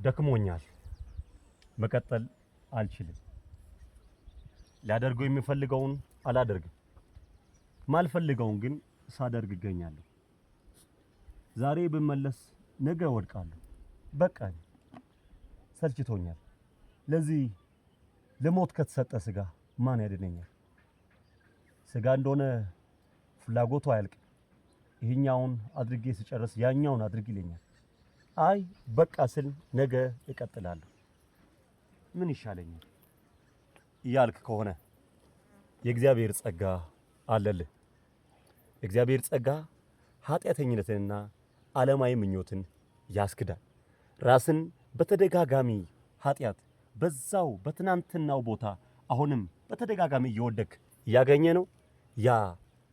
ደክሞኛል፣ መቀጠል አልችልም። ላደርገው የምፈልገውን አላደርግም፣ ማልፈልገውን ግን ሳደርግ እገኛለሁ። ዛሬ ብመለስ ነገ እወድቃለሁ። በቃኝ፣ ሰልችቶኛል። ለዚህ ለሞት ከተሰጠ ስጋ ማን ያድነኛል? ስጋ እንደሆነ ፍላጎቱ አያልቅም። ይሄኛውን አድርጌ ስጨርስ ያኛውን አድርግ ይለኛል። አይ በቃ ስል ነገ እቀጥላለሁ። ምን ይሻለኛል እያልክ ከሆነ የእግዚአብሔር ጸጋ አለልህ። የእግዚአብሔር ጸጋ ኃጢአተኝነትንና ዓለማዊ ምኞትን ያስክዳል። ራስን በተደጋጋሚ ኃጢአት በዛው በትናንትናው ቦታ አሁንም በተደጋጋሚ እየወደክ እያገኘ ነው። ያ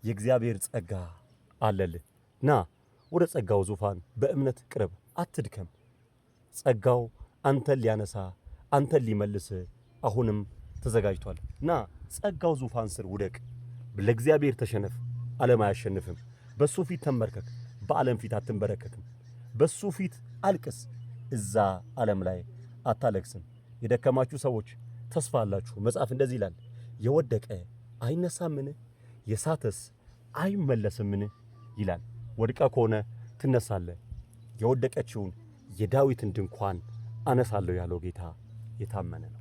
የእግዚአብሔር ጸጋ አለልህ። ና ወደ ጸጋው ዙፋን በእምነት ቅረብ፣ አትድከም። ጸጋው አንተን ሊያነሳ፣ አንተን ሊመልስ አሁንም ተዘጋጅቷል። ና ጸጋው ዙፋን ስር ውደቅ፣ ለእግዚአብሔር ተሸነፍ፣ ዓለም አያሸንፍም። በሱ ፊት ተንበርከክ፣ በዓለም ፊት አትንበረከክም። በሱ ፊት አልቅስ፣ እዛ ዓለም ላይ አታለቅስም። የደከማችሁ ሰዎች ተስፋ አላችሁ። መጽሐፍ እንደዚህ ይላል፣ የወደቀ አይነሳምን? የሳተስ አይመለስምን? ይላል። ወድቀህ ከሆነ ትነሳለህ። የወደቀችውን የዳዊትን ድንኳን አነሳለሁ ያለው ጌታ የታመነ ነው።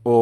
ኦ።